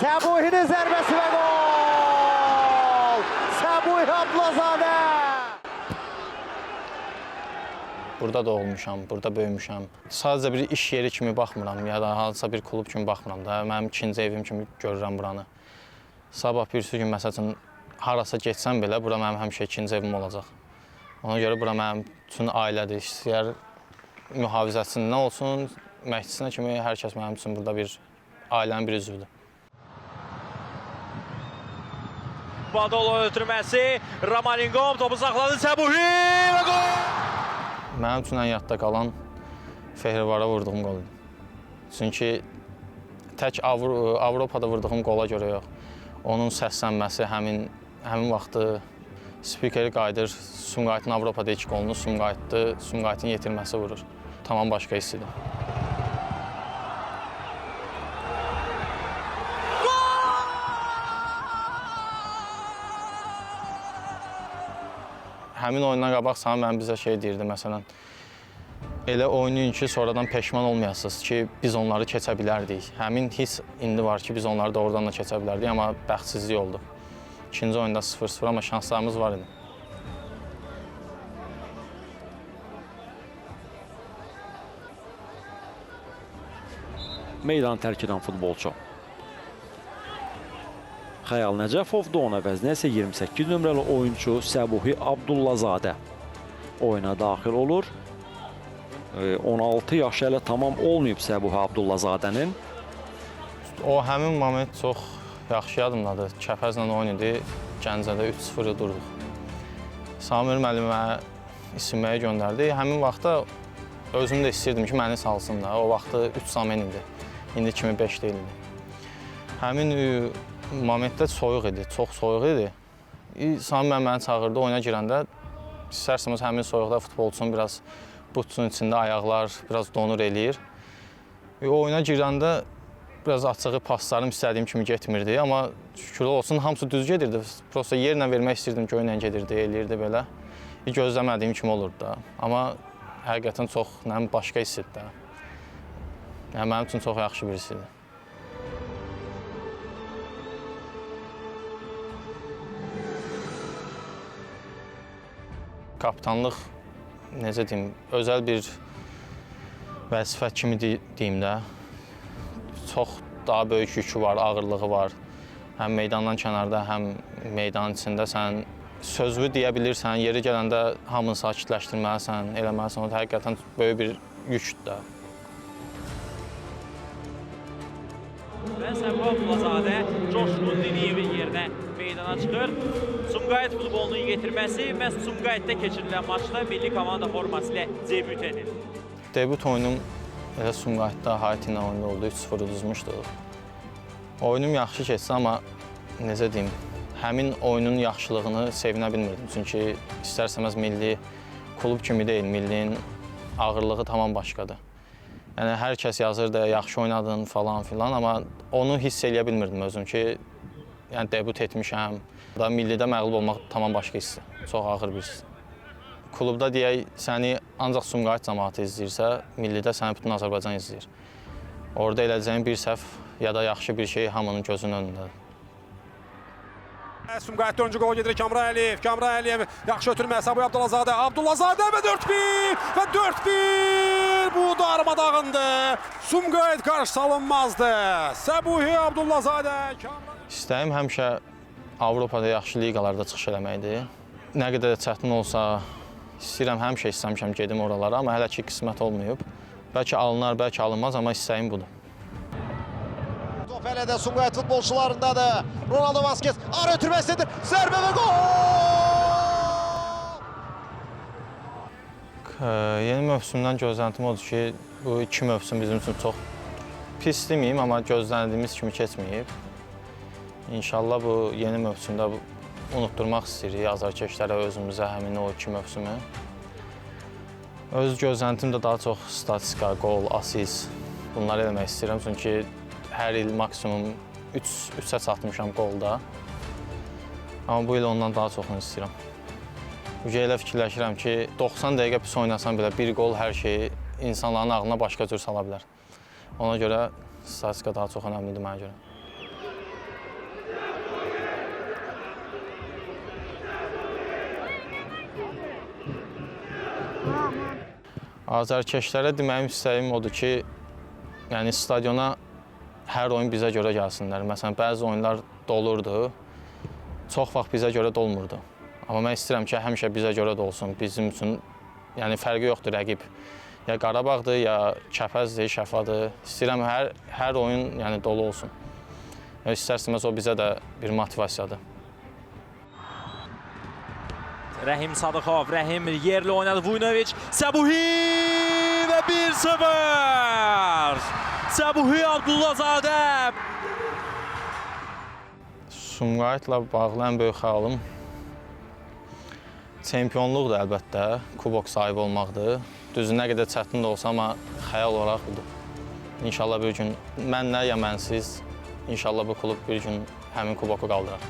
Səbuhinin zərbəsi və gol! Səbuhi Abdullazadə! Burada doğulmuşam, burada böyümüşəm. Sadəcə bir iş yeri kimi baxmıram ya da hansısa bir klub kimi baxmıram da. Mənim ikinci evim kimi görürəm buranı. Sabah birisi gün məsəl üçün harasa getsəm belə bura mənim həmişə ikinci evim olacaq. Ona görə bura mənim üçün ailədir. İstəyər mühafizəsindən olsun, məşqçisinə kimi hər kəs mənim üçün burada bir ailənin bir üzvüdür. Badolo ötürməsi, Ramalingom topu saxladı, Səbuhi və gol! Mənim üçün ən yadda qalan Fehrivara vurduğum qol idi. Çünki tək Avropada vurduğum qola görə yox, onun səslənməsi həmin vaxtı spikeri qayıdır, Sumqayıtın Avropada ilk qolunu Sumqayıtın yetirməsi vurur. Tamam başqa hiss idi. Həmin oyundan qabaq Sami müəllim bizə şey deyirdi, məsələn, elə oynayın ki, sonradan peşman olmayasınız ki, biz onları keçə bilərdik. Həmin hiss indi var ki, biz onları doğrudan da keçə bilərdik, amma bəxtsizlik oldu. İkinci oyunda 0-0, amma şanslarımız var idi. Meydanı tərk edən futbolçu Xəyal Nəcəfov, onun əvəzinə isə 28 nömrəli oyunçu Səbuhi Abdullazadə oyuna daxil olur. 16 yaşı hələ tamam olmayıb Səbuhi Abdullazadənin. O həmin moment çox yaxşı yadımdadır. Kəpəzlə oyun idi, Gəncədə 3-0 durduq. Samir müəllim mənə isinməyə göndərdi. Həmin vaxtda özüm də istəyirdim ki, məni salsın da. O vaxtı 3 zamen idi. İndi kimi 5 deyildi. Həmin momentdə soyuq idi, çox soyuq idi. Samir müəllim məni çağırdı, oyuna girəndə istərsəniz həmin soyuqda futbolçunun biraz butsun içində ayaqlar biraz donur eləyir. Oyuna girəndə biraz açığı paslarım istədiyim kimi getmirdi, amma şükürlər olsun hamısı düz gedirdi. Prosta yerlə vermək istəyirdim, göylə gedirdi, eləyirdi belə. Gözləmədiyim kimi olurdu da. Amma həqiqətən çox başqa hiss idi də. Yəni mənim üçün çox yaxşı bir hiss idi. Kapitanlıq, necə deyim, özəl bir vəzifə kimi deyim də. Çox daha böyük yükü var, ağırlığı var. Həm meydandan kənarda, həm meydanın içində sən sözünü deyə bilirsən, yeri gələndə hamını sakitləşdirməlisən, eləməlisən. O həqiqətən böyük bir yükdür də. Və Səbuhi Abdullazadə Coşqun Diniyevin yerinə meydana çıxır. Sumqayıt futbolunun yetirməsi məhz Sumqayıtda keçirilən maçda milli komanda forması ilə debüt edir. Debüt oyunum elə Sumqayıtda Haiti ilə oyunda oldu, 3-0 uduzmuşduq. Oyunum yaxşı keçdi, amma necə deyim, həmin oyunun yaxşılığını sevinə bilmirdim. Çünki istər-istəməz milli klub kimi deyil, millinin ağırlığı tamam başqadır. Yəni hər kəs yazırdı, yaxşı oynadın falan filan, amma onu hiss eləyə bilmirdim özüm ki, yəni debüt etmişəm. Da millidə məğlub olmaq tamam başqa hissdir, çox ağır bir hissdir. Klubda deyək, səni ancaq Sumqayıt cəmaatı izləyirsə, millidə səni bütün Azərbaycan izləyir. Orada eləcəyin bir səhv ya da yaxşı bir şey hamının gözünün önündədir. Sumqayıt 4-cü qol gedir Kamran Əliyev. Kamran Əliyev yaxşı ötürmə Səbuhi Abdullazadə. Abdullazadə və 4-1 və 4-1 bu darmadağındı. Sumqayıt qarşı salınmazdı. Səbuhi Abdullazadə. İstəyim həmişə Avropada yaxşı liqalarda çıxış eləməkdir. Nə qədər də çətin olsa, istəyirəm, həmişə istəmişəm gedim oralara, amma hələ ki qismət olmayıb. Bəlkə alınar, bəlkə alınmaz, amma istəyim budur. Top hələ də Sumqayıt futbolçularındadır. Ronaldo Vasquez ara ötürməsidir. Zərbə və gol! Yeni mövsümdən gözləntim odur ki, bu iki mövsüm bizim üçün çox pis deməyim, amma gözləndiyimiz kimi keçməyib. İnşallah bu yeni mövsümdə unutturmaq istəyirik azarkeşlərə, özümüzə həmin o iki mövsümü. Öz gözləntim də daha çox statistika, qol, asist bunları eləmək istəyirəm. Çünki hər il maksimum 3-ə çatmışam qolda. Amma bu il ondan daha çoxunu istəyirəm. Elə fikirləşirəm ki, 90 dəqiqə pis oynasam belə bir qol hər şeyi insanların ağlına başqa cür sala bilər. Ona görə statistika daha çox önəmlidir mənə görə. Azərkeşlərə deməyim istəyim odur ki, yəni stadiona hər oyun bizə görə gəlsinlər. Məsələn, bəzi oyunlar dolurdu. Çox vaxt bizə görə dolmurdu. Amma mən istəyirəm ki, həmişə bizə görə dolsun. Bizim üçün, yəni fərqi yoxdur rəqib. Ya Qarabağdır, ya Kəpəzdir, Şəfadır. İstəyirəm hər oyun yəni dolu olsun. Ya istər-istəməz o bizə də bir motivasiyadır. Rəhim Sadıxov, Rəhim yerli oynadı Vuynovic, Səbuhi və 1-0. Səbuhi Abdullazadə. Sumqayıtla bağlı ən böyük xəyalım çempionluqdur əlbəttə, kubok sahibi olmaqdır. Düzü nə qədər çətin də olsa, amma xəyal olaraq budur. İnşallah bir gün mənlə ya mənsiz, inşallah bu klub bir gün həmin kuboku qaldırar.